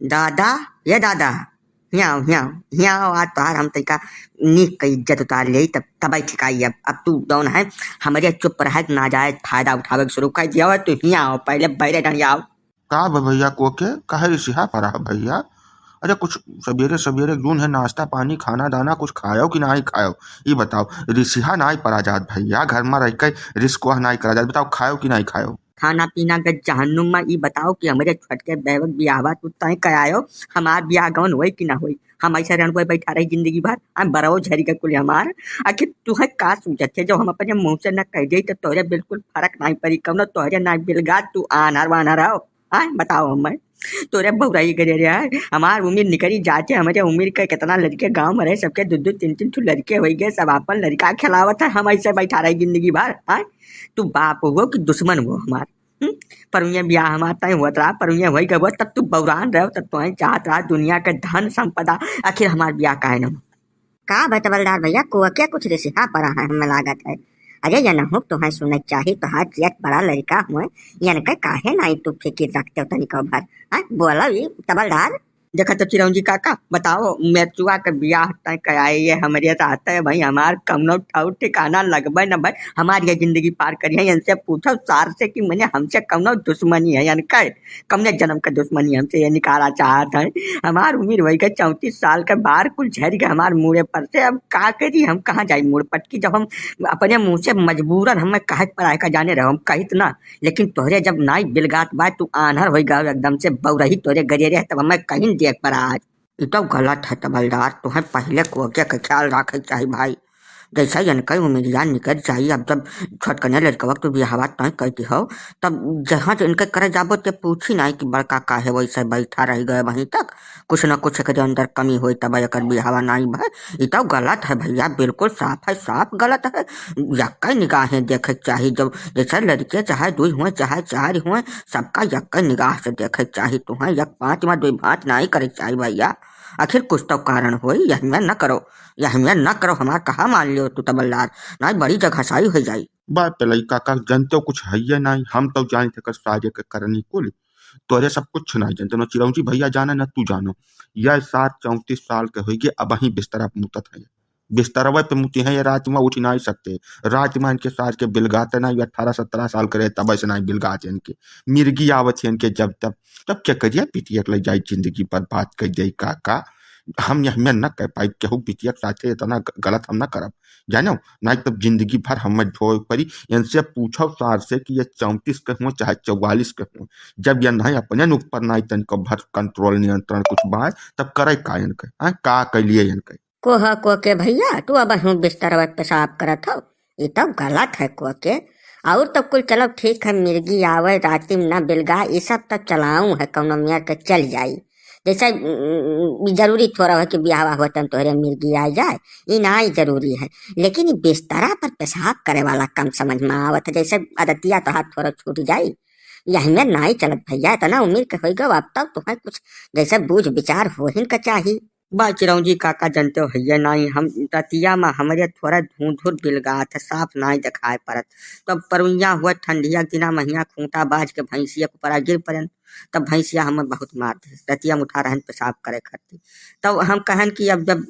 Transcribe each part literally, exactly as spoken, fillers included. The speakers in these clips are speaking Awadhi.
दादा, ये दादा, हियाँ आओ, हियाँ आओ, हियाँ आओ, आज तोहार हम तनिका नीक क इज्जत उतार लेई, तब, तबै ठिकाई अब, अब तू जौन है, हमरे चुप रहे, नाजायज फायदा उठावे के शुरू कर दिया हो, तू हियाँ आओ, पहले बैरे डंडिया आओ। का बा भैया, कोके काहे रिसिहा परा है भैया? अरे कुछ सबेरे सबेरे जौन है नाश्ता पानी, खाना दाना कुछ खायो कि नाहीं खायो? ई बताओ, रिसिहा नाहीं परा जात भैया, घर मा रह के रिस्क वह नाहीं करा जात, बताओ खायो कि नाहीं खायो? खाना पीना के जहन्नुम मा, ई बताओ कि हमरे छोटके बेवक बियाहवा तू तय करायो, हमार बियाह गवन होई कि ना होई? हम ऐसे रहन कोई बैठा रही जिंदगी भर, हम बरओ झरी के कुल हमार। आखिर तू है का सूझत है, जब हम अपने मुँह से न कह दे तो तोरे बिल्कुल फर्क नाहीं पड़ी, कौनो तोहरे ना बिलगा तू आन्हर वान्हर हो। आय बताओ हमें, तोरे बउराई करे रे है, हमार उमिर निकरी जात है, हमरे उमिर के कितना लड़के गाँव में रहे, सबके दो दो तीन तीन ठो लड़के होई गए, सब आपन लड़का खिलावत है, हम ऐसे बैठा रही जिंदगी भर। आय तू बाप हो कि दुश्मन हो हमार? हम्म? पर उइयाँ बियाह हमार तय होत रहा, पर उइयाँ होई गवा, तब तू बउरान रहो, तब तोहैं चाहत रहा दुनिया के धन संपदा, आखिर हमार बियाह काहे न हो? का बा तबलदार भैया, कोके कुछ रिसिहा परा है, हमें लागत है। अरे ये नहुक तोहैं सुने के चाही, तोहार जियत बड़ा लड़का हुए, यनके काहे नाहीं तू फिकिर रखते हो तनिको भर? हाँ, बोलो ई तबलदार। देखा तो चिरौंजी काका, बताओ, मेचुआ के बियाह तय कराए ये हमरे रहते भाई, हमार कौनो ठौर ठिकाना लगबे न भाई, हमार ये जिंदगी पार करी है। इनसे पूछो सार से कि मने हमसे कौनो दुश्मनी है, इनका कौने जन्म का दुश्मनी हमसे ये निकाला चाहत है। हमार उमिर होई गए चौंतीस साल के, बार कुल झड़ गए हमार मुड़े पर से, अब का करी, हम कहाँ जाई मुड़ पटकी, जब हम अपने मुँह से मजबूरन हमें कहे पर आए का जाने रहो, हम कहित ना। लेकिन तोहरे जब नाई बिलगात बा, तू आन्हर होई गयो एकदम से, बउरही तोहरे गरिये रहे, तब हमें कहीं देख पर आज। ई तो गलत है तबलदार, तोहैं पहिले कोके के ख्याल राखे के चाही भाई। जैसे इनके उमिरिया निकल जाई, अब जब छोटकने लड़कवा के तू बियाहवा तय कह दी हो, तब जहाँ जो इनके करे जाबो ते पूछी नाई कि बड़का काहे वैसे बैठा रह गए वहीं तक, कुछ न कुछ एकरे अंदर कमी होई तब एकर बियाहवा नाई भय। ई तो गलत है भैया, बिल्कुल साफ है, साफ गलत है। यक्के निगाहें देखे के चाही, जब जैसे लड़के चाहे दुई हुए चाहे चार हुए, सबका यक्के निगाह से देखे के चाही। तुहें एक पाँच मा दुई भाँच नाई करे के चाही भैया। आखिर कुछ तो कारण होई, यह में न करो, यह में न करो, हमार कहा मान लियो तू तबलदार, नाई बड़ी जगहसाई हो जाई। बा पेलई काका, जनते कुछ है ये नाई, हम तो जान थे कर सारे के करनी कुल, तोरे सब कुछ नाई जनते, न चिरौंजी भैया जाने न तू जानो। यह सार चौंतीस साल के होई गए, अबहीं बिस्तरा पे मुतत है, बिस्तरवे पे मुती हैं ये, रात में उठी नाई सकते। रात में इनके सार के बिलगाते ना, ये अठारह सत्रह साल के रहे तब ऐसे नाई बिलगाते इनके, मिर्गी आवत है इनके जब तब। तब क्या करिए, बिटिया के ले जाई, जिंदगी बर्बाद कर दे काका। हम यह में न कह पाई, केहू बिटिया के साथे इतना ग-, गलत हम न करब, जानो। नाई तब जिंदगी भर हमें ढोए पड़ी। इनसे पूछो सार से कि ये चौंतीस के हुए चाहे चौवालीस के हुए, जब ये नाई अपने न ऊपर नाई तनिको भर कंट्रोल नियंत्रण कुछ बाय, तब करे का इनके, हाँ, का कैलिए इनके? कोह कोके भैया, तू अबहूँ बिस्तरवा पे पेशाब करत हो, ई तो गलत है कोके। और तो कुल चलो ठीक है, मिर्गी आवे राती में ना बिलगा, ई सब तो चलाऊ है, कौनो मेर के चल जाई। जैसे, उम, ई जरूरी थोड़ा है कि बियाहवा होत तन तोहरे मिर्गी आ जाए, ई नाई जरूरी है। लेकिन ई बिस्तरा पर पेशाब करे वाला कम समझ में आवत है, जैसे आदतिया तोहार थोड़ा छूट जाई। यही में नाई चलत भैया, इतना उमिर के होई गो, अब तक तुहें कुछ जैसे बूझ विचार होहिन का चाही। बा चिरौंजी काका, जनते हो हइये नाई, हम रतिया में हमरे थोड़ा धुंधुर बिलगात है, साफ नाई देखाए परत। तब परुइया हुआ ठंडिया के दिना महिया खूंटा बाज के भैंसिया के ऊपरा गिर पड़न, तब भैंसिया हमें बहुत मार दे। रतिया में उठा रहन पेशाब करे खातिर, तब हम कहन कि अब जब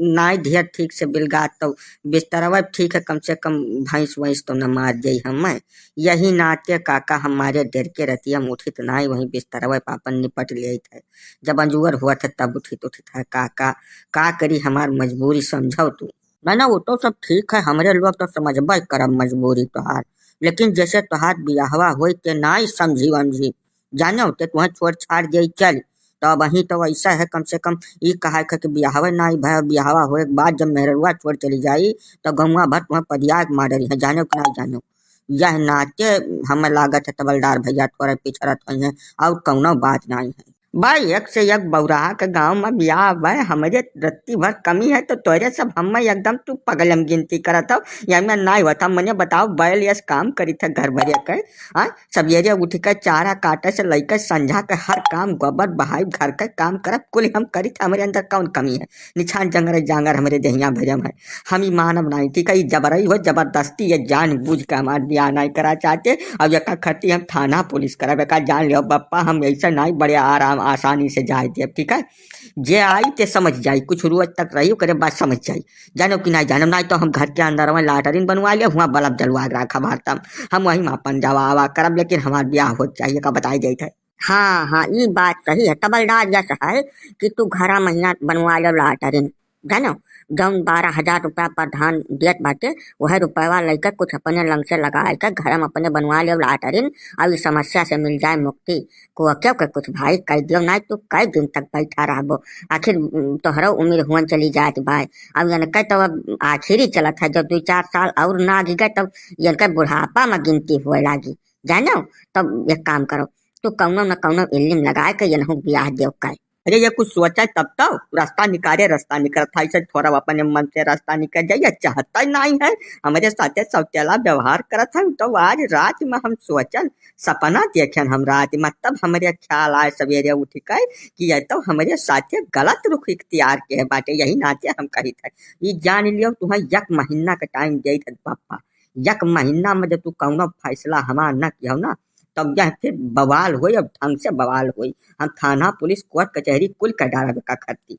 नाई ढेर ठीक से बिलगात, तब बिस्तरवा ठीक है, कम से कम भैंस वैंस तो न मार जाई हमें। यही नाते काका हमारे डर के रतिया में उठित नाई, वहीं बिस्तरवा पे अपन निपट लेत है। जब अंजुअर हुआ था तब उठित उठित है काका, का करी, हमार मजबूरी समझो तू। ना ना, वो तो सब ठीक है, हमरे लोग तो समझबे करब मजबूरी तोहार, लेकिन जैसे तोहार बियाहवा होई ते नाई समझी वमझी, जाने होते तुहें छोड़ छाड़ दे चल। तो अब वहीं तो ऐसा है, कम से कम ई कहा है कि बियाहवे नाई भय, बियाहवा होए के बाद जब मेहररुआ छोड़ चली जाई, तो गौवा भर तुहें पदिया के मार रही है, जाने कि नाई जाने। यह नाते हमें लागत है तबलदार भैया थोड़ा पिछड़त हुई हैं, और कौनो बात नाई है। भाई, एक से एक बौराहा के गांव में बियाह बा, हमरे रत्ती भर कमी है, तो तोरे सब हमें एकदम तू पगलम गिनती करत हो। या में नाई होता, मने बताओ, बैल यस काम करी थे घर भरे के, हाँ? सवेरे उठ के चारा काटे से लेके संझा के हर काम, गोबर बहाई, घर के काम करब, कुल हम करी थे, हमरे अंदर कौन कमी है? निछान जंगर जांगर हमरे देहिया भरम है। हम ई मानब नाई, ठीक है? ई जबरई हो, जबरदस्ती, ये जान बूझ के हमार बियाह नाई करा चाहते। अब एका खती हम थाना पुलिस करब, एका जान लियो बप्पा, हम ऐसे नाई बड़े आराम आसानी से जाए देब, ठीक है? जे आई ते समझ जाई, कुछ रोज तक रही, ओकरे बाद समझ जाई। जानो कि नाहीं जानो, नाहीं तो हम घर के अंदर में लाटरिन बनवा ले, हुआँ बल्ब जलवा के रखा भारतम, हम वही में अपन जावा आवा करब, लेकिन हमार ब्याह हो चाहिए का बताई जाइत है। हाँ, हाँ, ई बात सही है। तबलदार यस है कि तू घरा महिया बनवा ले लाटरिन, जानो, जौन बारह हजार रुपया प्रधान देत बाटे, वह रुपयवा लइके कुछ अपने लंग से लगाए के घर में अपने बनवा ले लाटरिन, और इस समस्या से मिल जाए मुक्ति। को क्यों के कुछ भाई कह दियो ना, तू कई दिन तक बैठा रहबो? आखिर, उम, तोहरो उम्र हुअन चली जात बाय। अब इनके तो अब आखिरी चलत है, जब दो चार साल और ना गिगे तब इनके बुढ़ापा में गिनती हुए लागी, जानो। तब एक काम करो, तू कौनो न कौनो इल्लिम लगाए के इनहू ब्याह देव का। अरे ये कुछ सोचा तब तो रास्ता निकाले, रास्ता निकलत है, ऐसे थोड़ा अपने मन से रास्ता निकल जाइए, चाहता ही नहीं है। हमारे साथे सौतेला व्यवहार करत है, तो आज रात में हम सोचन, सपना देखेन हम रात में, तब हमरे ख्याल आए सवेरे उठ के कि ये तो हमरे साथे गलत रुख इख्तियार के बाटे। यही नाते हम कहित है, ई जान लियो, तुम्हें एक महीना का टाइम देत है पापा, एक महीना में जब तू कौनो फैसला हमार न कियो ना, तब यह फिर बवाल होई, अब ढंग से बवाल होई। हम थाना, पुलिस, कोर्ट कचहरी कुल कर डालब का खत्ती।